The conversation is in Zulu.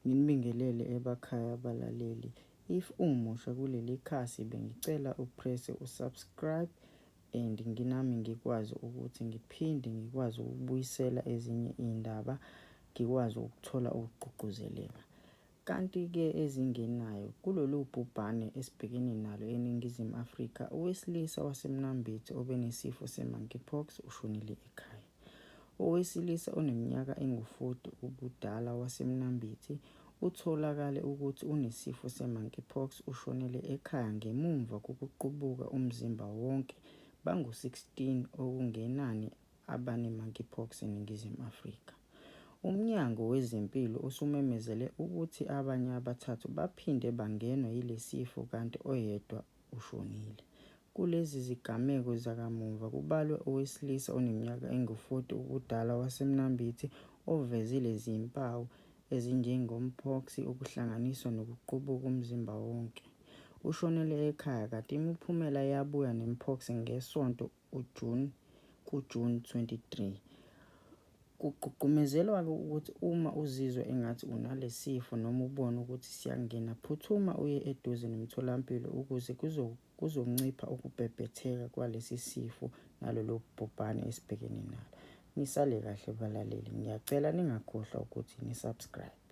Nginibingelele ebakhaya balaleli. If umusha kuleli khasi bengicela upresse usubscribe and nginami ngikwazi ukuthi ngiphinde ngikwazi ukubuyisela ezinye iy'ndaba ngikwazi ukuthola ukugqugquzeleka. Kanti-ke ezingenayo kulolu bhubhane esibhekene nalo eNingizimu Afrika, owesilisa waseMnambithi obenesifo se-monkeypox ushonile ekhaya. Owesilisa oneminyaka engu-40 ubudala waseMnambithi utholakale ukuthi unesifo se-monkeypox ushonele ekhaya ngemuva kokuqubuka umzimba wonke. Bangu-16 okungenani abane-monkeypox eNingizimu Afrika. UMnyango WezeMpilo usumemezele ukuthi abanye abathathu baphinde bangenwa yilesi sifo kanti oyedwa ushonile. Kulezi zigameko zakamuva kubalwa owesilisa oneminyaka engu-40 ubudala waseMnambithi oveze izimpawu ezinjengeMpox okuhlanganisa nokuqubuka umzimba wonke. Ushonele ekhaya kanti imiphumela yabuya neMpox ngeSonto kuJuni 23. Kugqugqumezelwa-ke ukuthi uma uzizwa engathi unalesi sifo noma ubona ukuthi siyakungena, phuthuma uye eduze nomtholampilo ukuze kuzoncipha ukubhebhetheka kwalesi sifo nalolu bhubhane esibhekene nalo. Nisale kahle balaleli, ngiyacela ningakhohlwa ukuthi ni-subscribe.